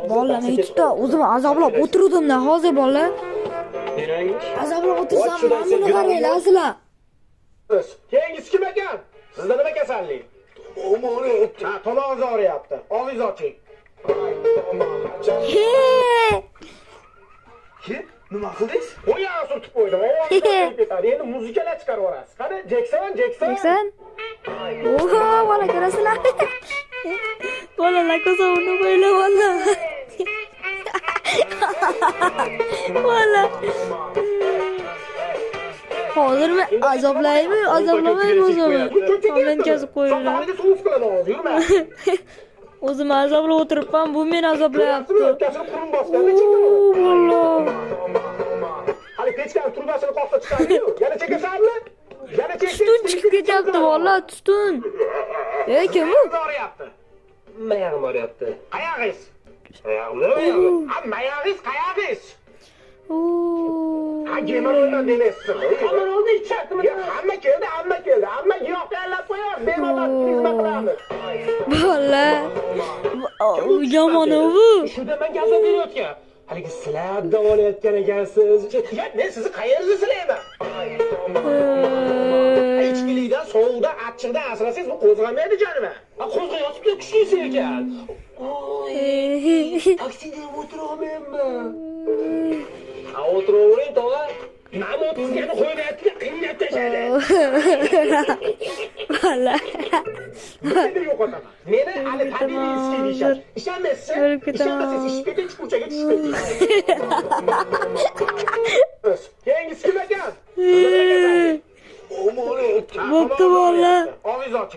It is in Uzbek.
Bolalar, men YouTube'da o'zim azoblab o'tiruvdim-da hozir, bolalar. You know English? Azoblab o'tirsam, mana buni qaranglar sizlar. Keyingisi kim ekan? Sizda nima kasallik? Ha, tomog'ingiz og'riyapti. Og'zingizni oching. He! Ki, nima qildingiz? Qo'yag'i surtib qo'ydim. Ovozi ketadi. Endi muzikalar chiqarib yuborasiz. Qani, Jekson, Jekson. Jekson. Oho, bola, ko'rasizlar. Bolalar, ko'zimni qo'ylar, bola. Bola. Hozir men azoblaymi, azoblamaymi o'zimni? Komment yozib qo'yinglar. Sog'lig'iga sovuq qiladi hozir, yurma. O'zim azoblab o'tiribman, bu meni azoblayapti. O'pkasini qurum bosganda chekdi. Oo, bola. Hali pechkani trubasini qoqsa chiqadi-yu. Yana chekasanmi? Yana cheksang. Tutun chiqib ketyapti, bola, tutun. Ey, kim bu? Og'riyapti. Mayog'im og'riyapti. Qayog'ingiz? Oyog'im. Ha, mayog'ingiz, qayog'ingiz? Oo. Ha, gemoroydan demaysiz. Gemoroyni ichyaptimi? Ya, hamma keldi, hamma keldi. Hamma giyohga allab qo'yamiz, bemalol xizmat qilamiz. Bola. Yomon bu. Shunda menga azob berayotgan. Haligi sizlar davolayotgan ekansiz. Ya, men sizni qayeringizni silayman? Ichkilikdan, sovuqdan, achchiqdan asrasangiz, bu qo'zg'amaydi jonima. Ha, qo'zg'ayotibdi, kuchlisi ekan. Oy, taksida ham o'tira olmayapman. Ha, o'tiravering, tog'a. Nima o'tkazgani qo'ymayapti, qiynab tashladi. Bola. Meni yo'qotaman. Meni hali tabiiy deyishadi. Ishonmaysiz? O'lib ketaman. Ishonmasangiz ishib keting, chuqurchaga tushib keting. Keyingisi kim ekan? Bo'pti, bola. Og'zingizni oching.